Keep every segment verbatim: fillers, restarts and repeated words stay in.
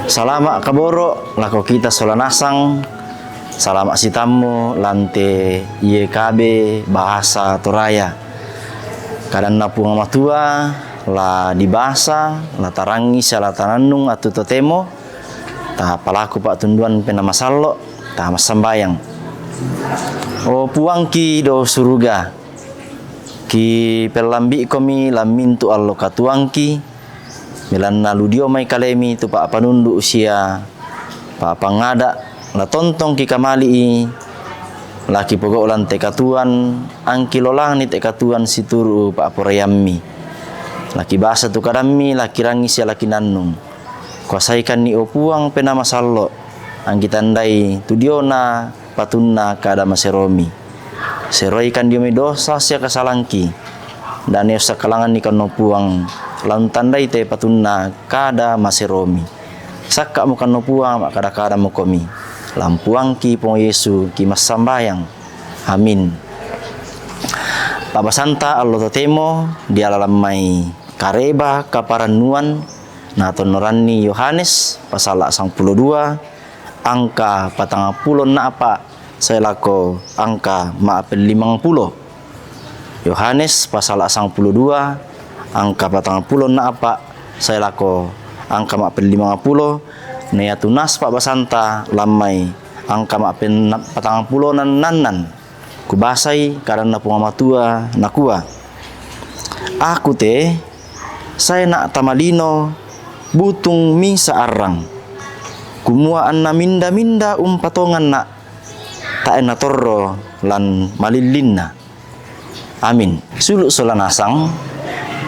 Salama' kaboro' lako kita sola nasang. Salama' sitammu lan te Y K B Bahasa Toraya. Kadanna Puang Matua la dibasa, la tarangi sia la tanannung attu totemo. Tapalaku pa'tunduan Penaa Masallo', tamassambayang. O Puangki do suruga, kipellambi'komi lan mintu' allo katuoangki, belanna lu dio mai kalemi tu pa'panundu' sia pa'pangada', la tontong kikamali'i, la kipogau' lan te katuoan, angkilolangni te katuoan situru' pa'poraiammi. La kibasa tu kadammi, la kirangi sia la kinannung. Kuasaikanni, o Puang, Penaa Masallo', angkitandai tu diona patunna kada maseromi. Seroikan dio mai dosa sia kasalangki. Da'ne ussakkalangannikan, o Puang, la untandai te patunna kada maseromi. Sakka'mokan, o Puang, ma'kada-kadamokomi. Lan Puangki Puang Yesu kimassambayang. Amin. Pa'basanta allo totemo diala lan mai Kareba Kaparannuan, natonnoranni Yohanes pasala' sangpulo dua, angka patangpulo nna'pa' sae lako angka ma'pellimangpulo. Yohanes pasala' sangpulo dua, angka patangpulo nna'pa' sae lako angka ma'pellimangpulo. Na iatu nas pa'basanta lan mai angka ma'penna-, patangpulo nannannan. Kubasai kadanna Puang Matua, nakua, Aku te, sae na' tama lino, butung misa' arrang. Kumua anna minda-minda umpatonganna', tae' natorro lan malillinna. Amin. Sulu' sola nasang,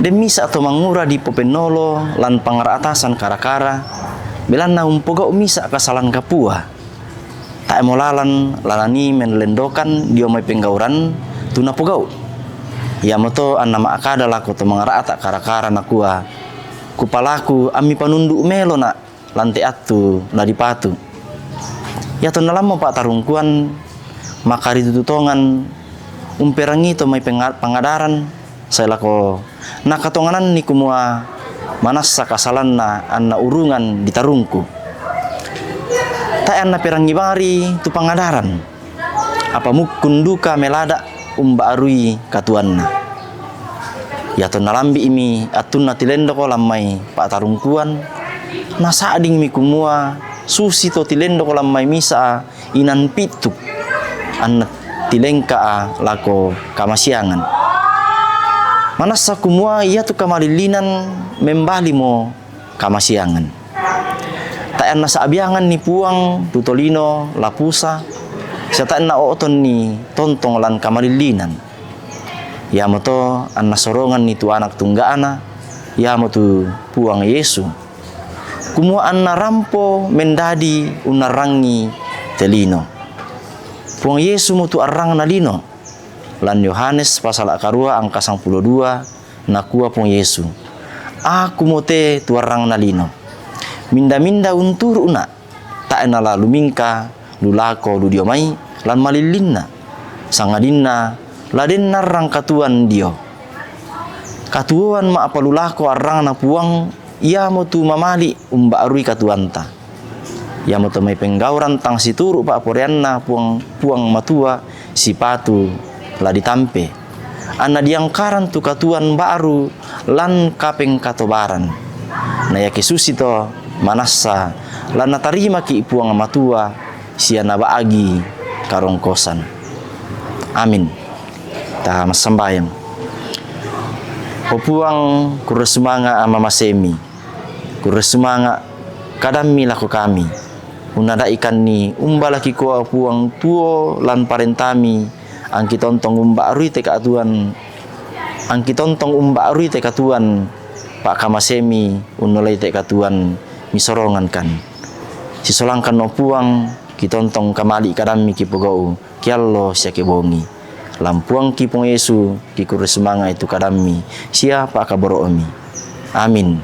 den misa' to mangura dipopennolo lan pangara'atasan kara-kara, belanna umpogau' misa' kasalan kapua. Tae' molalan la nanii mellendokan dio mai penggauran tu napogau'. Iamoto anna ma'kada lako to mangara'ata kara-kara, nakua, Kupalaku ammi panundu' melona' lan te attu la dipatu. Iatonna lammo pa'tarungkuan, maka ritutu tongan umperangi to mai penga-, pangadaran, sae lako nakatongananni kumua manassa kasalanna anna urungan ditarungku. Tae' anna perangi bangari tu pangadaran, apa mukkun duka melada' umba'rui katuoanna. Iatonna lambi'mi attunna tilendoko lan mai pa'tarungkuan, nasa'dingmi kumua susi to tilendoko lan mai misa' inan pittuk, anna tilengka'a lako kamasiangan. Manassa kumua iatu kamalillinan membalimo kamasiangan. Tae' anna sa'bianganni Puang tu tolino la pusa, sia tae' anna o'tonni tontong lan kamalillinan. Iamoto anna soronganni tu Anak Tungga'na, iamotu Puang Yesu. Kumua anna rampo mendadi unnarrangi te lino. Puang Yesu mo tu arrangna lino. Lan Yohanes pasala' karua angka sangpulo dua, nakua Puang Yesu, Aku mo te tu arrangna lino. Minda-minda unturu'na', tae' nala lumingka lu lako lu dio mai lan malillinna, sangadinna la den narrang katuoan dio. Katuoan ma'palulako arrangna Puang, iamotu mamali' umba'rui katuoanta. Iamoto mai penggauran tang situru' pa'poraianna Puang, Puang Matua sipatu la ditampe. Anna diangkaran tu katuoan ba'ru lan kapengkatobaran. Na iake susito manassa la natarimaki' Puang Matua sia naba'gi karongkosan. Amin. Tamassambayang. O Puang, kurre sumanga' amamasemi. Kurre sumanga' kadammi lako kami. Unnada'ikanni umba la kikua Puang tuo lan parentami, angki tontong umba'rui te katuoan, angki tontong umba'rui te katuoan pa'kamasemi unnolai te katuoan misorongankan. Sisolangkan, o Puang, kitontong kamali' kadammi kipogau' kiallo sia kibongi. Lan Puangki Puang Yesu kikurre sumanga'i tu kadammi sia pa'kaboro'mi. Amin.